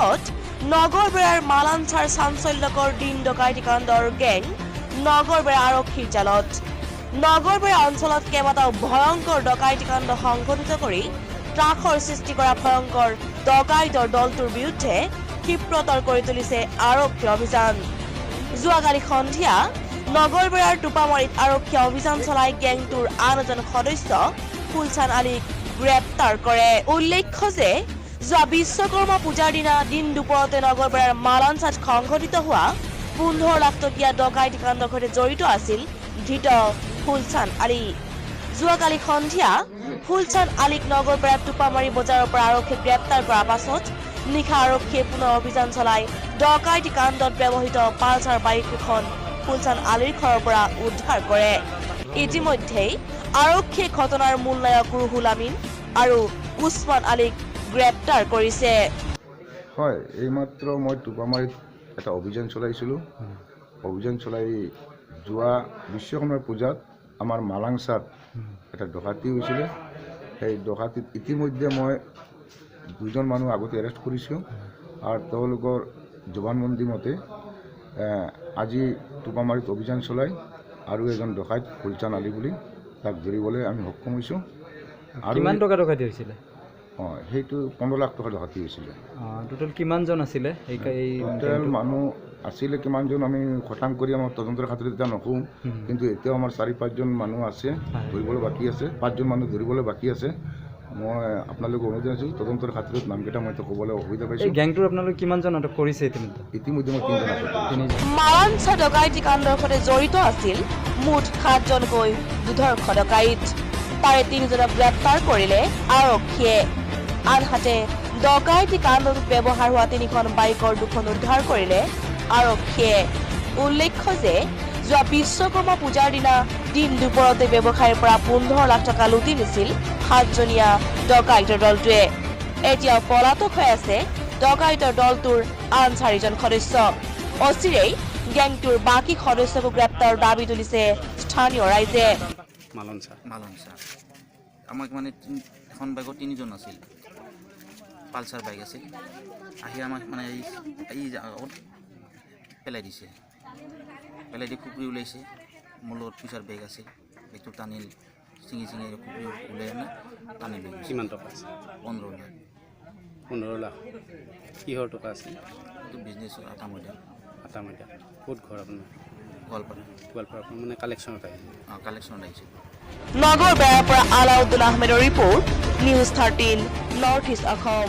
পাছত নগৰবেৰাৰ মালাঞ্চাৰ চাঞ্চল্যকৰ দিন ডকাইতি কাণ্ডৰ গেং নগৰবেৰা আৰক্ষীৰ জালত। নগৰবেৰা অঞ্চলত কেইবাটাও ভয়ংকৰ ডকাইতি কাণ্ড সংঘটিত কৰি ত্ৰাসৰ সৃষ্টি কৰা ভয়ংকৰ ডকাইতৰ দলটোৰ বিৰুদ্ধে ক্ষিপ্ৰতৰ কৰি তুলিছে আৰক্ষীৰ অভিযান। যোৱাকালি সন্ধিয়া নগৰবেৰাৰ টোপামাৰীত আৰক্ষীয়ে অভিযান চলাই গেংটোৰ আন এজন সদস্য ফুলচান আলীক গ্ৰেপ্তাৰ কৰে। উল্লেখ্য যে যোৱা বিশ্বকৰ্মা পূজাৰ দিনা দিন দুপৰতে নগৰবেৰাৰ মালাঞ্চাত সংঘটিত হোৱা 15 লাখ টকীয়া ডকাইতি কাণ্ডৰ সৈতে জড়িত আছিল ধৃত ফুলচান আলী। যোৱাকালি সন্ধিয়া ফুলচান আলীক নগৰবেৰাৰ টোপামাৰী বজাৰৰ পৰা আৰক্ষীয়ে গ্ৰেপ্তাৰ কৰাৰ পাছত নিশা আৰক্ষীয়ে পুনৰ অভিযান চলাই ডকাইতি কাণ্ডত ব্যৱহৃত পালচাৰ বাইক দুখন ফুলচান আলীৰ ঘৰৰ পৰা উদ্ধাৰ কৰে। ইতিমধ্যেই আৰক্ষীয়ে ঘটনাৰ মূল নায়ক ৰুহুল আমিন আৰু উছমান আলীক গ্ৰেপ্তাৰ কৰিছে। হয়, এইমাত্ৰ মই টোপামাৰীত এটা অভিযান চলাইছিলোঁ। অভিযান চলাই যোৱা বিশ্বকৰ্মা পূজাত আমাৰ মালাংচাত এটা ডকাইতি হৈছিলে। সেই ডকাইতিত ইতিমধ্যে মই দুজন মানুহ আগতে এৰেষ্ট কৰিছোঁ আৰু তেওঁলোকৰ জবানবন্দী মতে আজি টোপামাৰীত অভিযান চলাই আৰু এজন ডকাইত ফুলচান আলী বুলি তাক ধৰিবলৈ আমি সক্ষম হৈছোঁ আৰু কিমান টকা ডকাইতি হৈছিলে? অঁ, সেইটো 15 লাখ টকা ডকাইতি হৈছিলে। টোটেল কিমানজন আছিলে এই টোটেল মানুহ আছিলে কিমানজন আমি খটাং কৰি আমাৰ তদন্তৰ খাতিৰত এতিয়া নকওঁ। কিন্তু এতিয়াও আমাৰ চাৰি পাঁচজন মানুহ আছে, ধৰিবলৈ বাকী আছে। পাঁচজন মানুহ ধৰিবলৈ বাকী আছে। মই আপোনালোকক অনুৰোধ জনাইছোঁ, তদন্তৰ খাতিৰত নামকেইটা মই এতিয়া ক'বলৈ অসুবিধা এই পাইছোঁ। গেংটোৰ আপোনালোকে কিমানজন আটক কৰিছে ইতিমধ্যে? ইতিমধ্যে মই তিনিজন আটক কৰিছোঁ। তিনিজন। মালাঞ্চা ডকাইতি কাণ্ডৰ সৈতে জড়িত আছিল মুঠ সাতজনকৈ দুধৰ্ষ ডকাইত। তাৰে তিনিজনক গ্ৰেপ্তাৰ কৰিলে আৰক্ষীয়ে। আনহাতে ডকাইতি কাণ্ডটোত ব্যৱহাৰ হোৱা তিনিখন বাইকৰ দুখন উদ্ধাৰ কৰিলে আৰক্ষীয়ে। উল্লেখ্য যে যোৱা বিশ্বকৰ্মা পূজাৰ দিনা দিন দুপৰতে ব্যৱসায়ীৰ পৰা 15 লাখ টকা লুটি নিছিল সাতজনীয়া ডকাইতৰ দলটোৱে। এতিয়াও পলাতক হৈ আছে ডকাইতৰ দলটোৰ আন চাৰিজন সদস্য। অচিৰেই গেংটোৰ বাকী সদস্যকো গ্ৰেপ্তাৰৰ দাবী তুলিছে স্থানীয় ৰাইজে। মালঞ্চা। মালঞ্চা। আমাক মানে এখন বাইকত তিনিজন আছিল, পালচাৰ বাইক আছিল। আহি আমাক মানে এই আগত পেলাই দিছে। পেলাই দি খুকুৰি ওলাইছে। মোৰ লগত পইচাৰ বেগ আছিল, বেগটো টানি ছিঙি ছিঙি খুকুৰি ওলাই আনে টানি লৈ গৈছে। কিমান টকা আছে? 15 লাখ। 15 লাখ। কিহৰ টকা আছিল? এইটো বিজনেছৰ, আটা ময়দা। আটা ময়দা। ক'ত ঘৰ আপোনাৰ? গোৱালপাৰা। গোৱালপাৰা। আপোনাৰ মানে কালেকশ্যনত আহিছে? অঁ, কালেকশ্যনত আহিছিল। নগৰবেৰাৰ পৰা আলাউদ্দিন আহমেদৰ report, news 13 north east Assam.